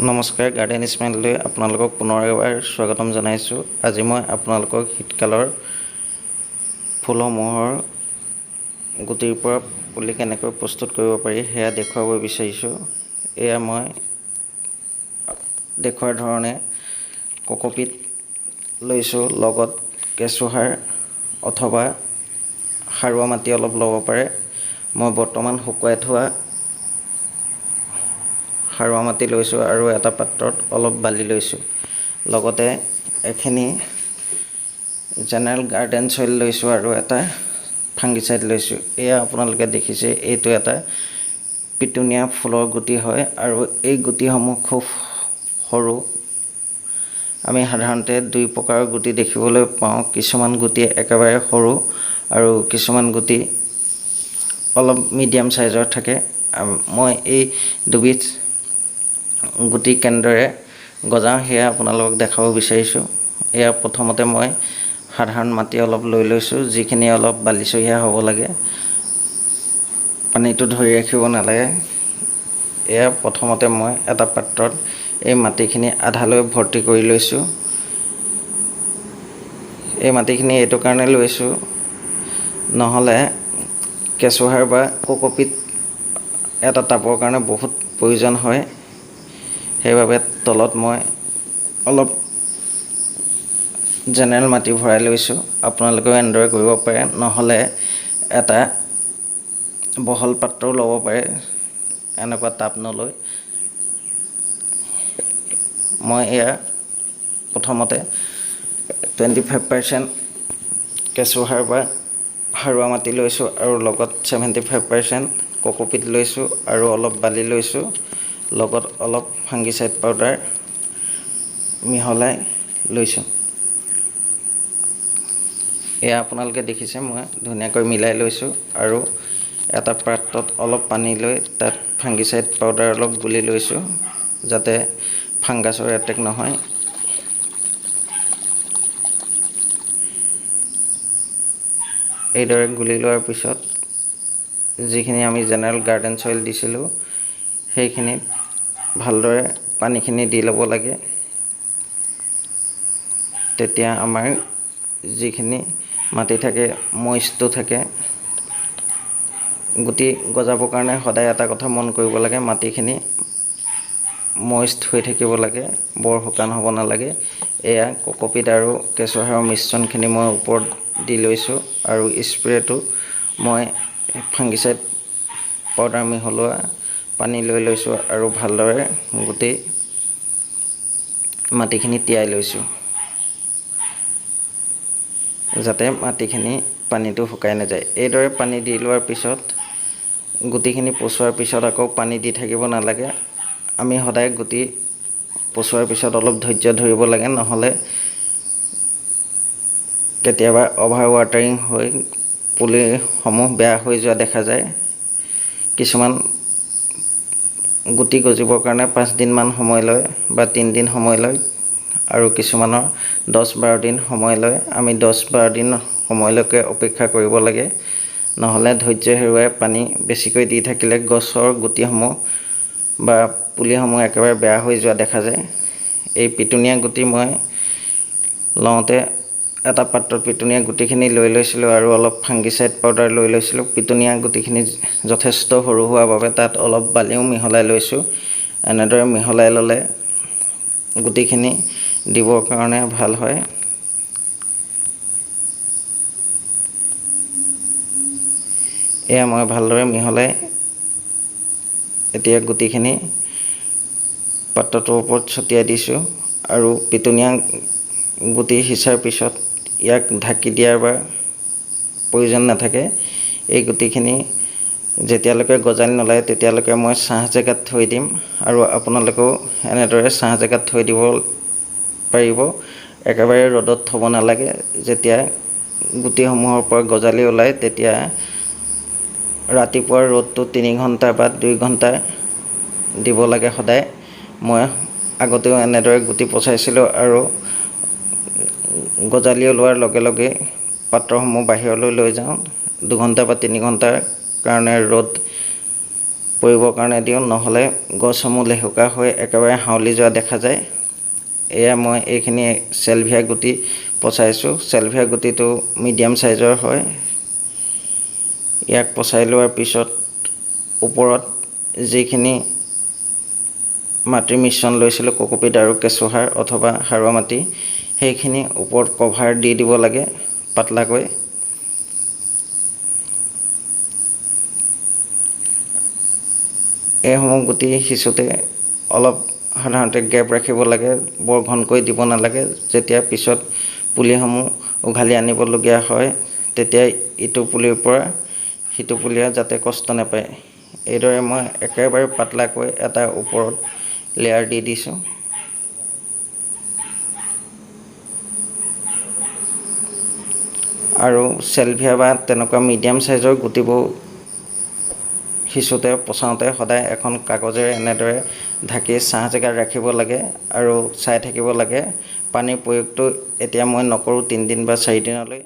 নমস্কাৰ, গাৰ্ডেন স্মাইললৈ আপোনালোকক পুনৰ এবাৰ স্বাগতম জনাইছোঁ। আজি মই আপোনালোকক শীতকালৰ ফুলসমূহৰ গুটিৰ পৰা পুলি কেনেকৈ প্ৰস্তুত কৰিব পাৰি, সেয়া দেখুৱাব বিচাৰিছোঁ। এয়া মই দেখুওৱাৰ ধৰণে কক'পিট লৈছোঁ, লগত কেঁচুসাৰ অথবা সাৰুৱা মাটি অলপ ল'ব পাৰে। মই বৰ্তমান শুকুৱাই থোৱা সাৰুৱা মাটি লৈছোঁ আৰু এটা পাত্ৰত অলপ বালি লৈছোঁ। লগতে এখিনি জেনেৰেল গাৰ্ডেন চইল লৈছোঁ আৰু এটা ফাংগিচাইড লৈছোঁ। এয়া আপোনালোকে দেখিছে, এইটো এটা পিটুনিয়া ফুলৰ গুটি হয় আৰু এই গুটিসমূহ খুব সৰু। আমি সাধাৰণতে দুই প্ৰকাৰৰ গুটি দেখিবলৈ পাওঁ। কিছুমান গুটি একেবাৰে সৰু আৰু কিছুমান গুটি অলপ মিডিয়াম চাইজৰ থাকে। মই এই দুবিধ গুটি কেনেদৰে গজাওঁ, সেয়া আপোনালোকক দেখাব বিচাৰিছোঁ। এয়া প্ৰথমতে মই সাধাৰণ মাটি অলপ লৈ লৈছোঁ, যিখিনি অলপ বালিচহীয়া হ'ব লাগে, পানীটো ধৰি ৰাখিব নালাগে। এয়া প্ৰথমতে মই এটা পাত্ৰত এই মাটিখিনি আধালৈ ভৰ্তি কৰি লৈছোঁ। এই মাটিখিনি এইটো কাৰণে লৈছোঁ, নহ'লে কেঁচুসাৰ বা কক'পিট এটা টাবৰ কাৰণে বহুত প্ৰয়োজন হয়। সেইবাবে তলত মই অলপ জেনেৰেল মাটি ভৰাই লৈছোঁ। আপোনালোকেও এনেদৰে কৰিব পাৰে, নহ'লে এটা বহল পাত্ৰও ল'ব পাৰে, এনেকুৱা টাব নলৈ। মই এয়া প্ৰথমতে 25% কেঁচুসাৰ বা সাৰুৱা মাটি লৈছোঁ আৰু লগত 75% কক'পিট লৈছোঁ আৰু অলপ বালি লৈছোঁ, লগত অলপ ফাংগিচাইড পাউডাৰ মিহলাই লৈছোঁ। এয়া আপোনালোকে দেখিছে, মই ধুনীয়াকৈ মিলাই লৈছোঁ আৰু এটা পাত্ৰত অলপ পানী লৈ তাত ফাংগিচাইড পাউডাৰ অলপ গুলি লৈছোঁ, যাতে ফাংগাছৰ এটেক নহয়। এইদৰে গুলি লোৱাৰ পিছত যিখিনি আমি জেনেৰেল গাৰ্ডেন চইল দিছিলোঁ, সেইখিনিত ভালদৰে পানীখিনি দি ল'ব লাগে। তেতিয়া আমাৰ যিখিনি মাটি থাকে, মইষ্টটো থাকে। গুটি গজাবৰ কাৰণে সদায় এটা কথা মন কৰিব লাগে, মাটিখিনি মইষ্ট হৈ থাকিব লাগে, বৰ শুকান হ'ব নালাগে। এয়া কক'পিট আৰু কেঁচুসাৰৰ মিশ্ৰণখিনি মই ওপৰত দি লৈছোঁ আৰু স্প্ৰেটো মই ফাংগিচাইড পাউডাৰ মিহলোৱা পানী লৈ লৈছোঁ আৰু ভালদৰে গোটেই মাটিখিনি তিয়াই লৈছোঁ, যাতে মাটিখিনি পানীটো শুকাই নাযায়। এইদৰে পানী দি লোৱাৰ পিছত, গুটিখিনি পচোৱাৰ পিছত আকৌ পানী দি থাকিব নালাগে। আমি সদায় গুটি পচোৱাৰ পিছত অলপ ধৈৰ্য ধৰিব লাগে, নহ'লে কেতিয়াবা অভাৰ ৱাটাৰিং হৈ পুলিসমূহ বেয়া হৈ যোৱা দেখা যায়। কিছুমান গুটি গজিবৰ কাৰণে 5 দিনমান সময় লয় বা 3 দিন সময় লয় আৰু কিছুমানৰ 10-12 দিন সময় লয়। আমি 10-12 দিন সময়লৈকে অপেক্ষা কৰিব লাগে, নহ'লে ধৈৰ্য হেৰুৱাই পানী বেছিকৈ দি থাকিলে গছৰ গুটিসমূহ বা পুলিসমূহ একেবাৰে বেয়া হৈ যোৱা দেখা যায়। এই পিটুনীয়া গুটি মই লওঁতে এটা পাত্ৰত পিটুনীয়া গুটিখিনি লৈ লৈছিলোঁ আৰু অলপ ফাংগিচাইড পাউডাৰ লৈ লৈছিলোঁ। পিটুনীয়া গুটিখিনি যথেষ্ট সৰু হোৱাৰ বাবে তাত অলপ বালিও মিহলাই লৈছোঁ। এনেদৰে মিহলাই ল'লে গুটিখিনি দিবৰ কাৰণে ভাল হয়। এয়া মই ভালদৰে মিহলাই এতিয়া গুটিখিনি পাত্ৰটোৰ ওপৰত ছটিয়াই দিছোঁ আৰু পিটুনীয়া গুটি সিঁচাৰ পিছত ইয়াক ঢাকি দিয়াৰ বা প্ৰয়োজন নাথাকে। এই গুটিখিনি যেতিয়ালৈকে গজালি নোলায়, তেতিয়ালৈকে মই ছাঁ জেগাত থৈ দিম আৰু আপোনালোকেও এনেদৰে ছাঁ জেগাত থৈ দিব পাৰিব। একেবাৰে ৰ'দত থ'ব নালাগে। যেতিয়া গুটিসমূহৰ পৰা গজালি ওলায়, তেতিয়া ৰাতিপুৱাৰ ৰ'দটো 3 ঘণ্টা বা 2 ঘণ্টা দিব লাগে সদায়। মই আগতেও এনেদৰে গুটি পচাইছিলোঁ আৰু গজালি ওলোৱাৰ লগে লগে পাত্ৰসমূহ বাহিৰলৈ লৈ যাওঁ। 2 ঘণ্টা বা 3 ঘণ্টাৰ কাৰণে ৰ'দ পৰিবৰ কাৰণে দিওঁ, নহ'লে গছসমূহ লেহুকা হৈ একেবাৰে হাউলি যোৱা দেখা যায়। এয়া মই এইখিনি চেলভিয়া গুটি পচাইছোঁ। চেলভিয়া গুটিটো মিডিয়াম চাইজৰ হয়। ইয়াক পচাই লোৱাৰ পিছত ওপৰত যিখিনি মাটিৰ মিশ্ৰণ লৈছিলোঁ, কক'পিট আৰু কেঁচুসাৰ অথবা সাৰুৱা মাটি, সেইখিনি ওপৰত কভাৰ দি দিব লাগে পাতলাকৈ। এইসমূহ গুটি সিঁচোতে অলপ সাধাৰণতে গেপ ৰাখিব লাগে, বৰ ঘনকৈ দিব নালাগে। যেতিয়া পিছত পুলিসমূহ উঘালি আনিবলগীয়া হয়, তেতিয়া ইটো পুলিৰ পৰা সিটো পুলিয়ে যাতে কষ্ট নাপায়। এইদৰে মই একেবাৰে পাতলাকৈ এটা ওপৰত লেয়াৰ দি দিছোঁ। আৰু চেলভিয়া বা তেনেকুৱা মিডিয়াম চাইজৰ গুটিবোৰ সিঁচোতে পচাওঁতে সদায় এখন কাগজেৰে এনেদৰে ঢাকি ছাঁ জেগাত ৰাখিব লাগে আৰু চাই থাকিব লাগে। পানীৰ প্ৰয়োগটো এতিয়া মই নকৰোঁ 3 দিন বা 4 দিনলৈ।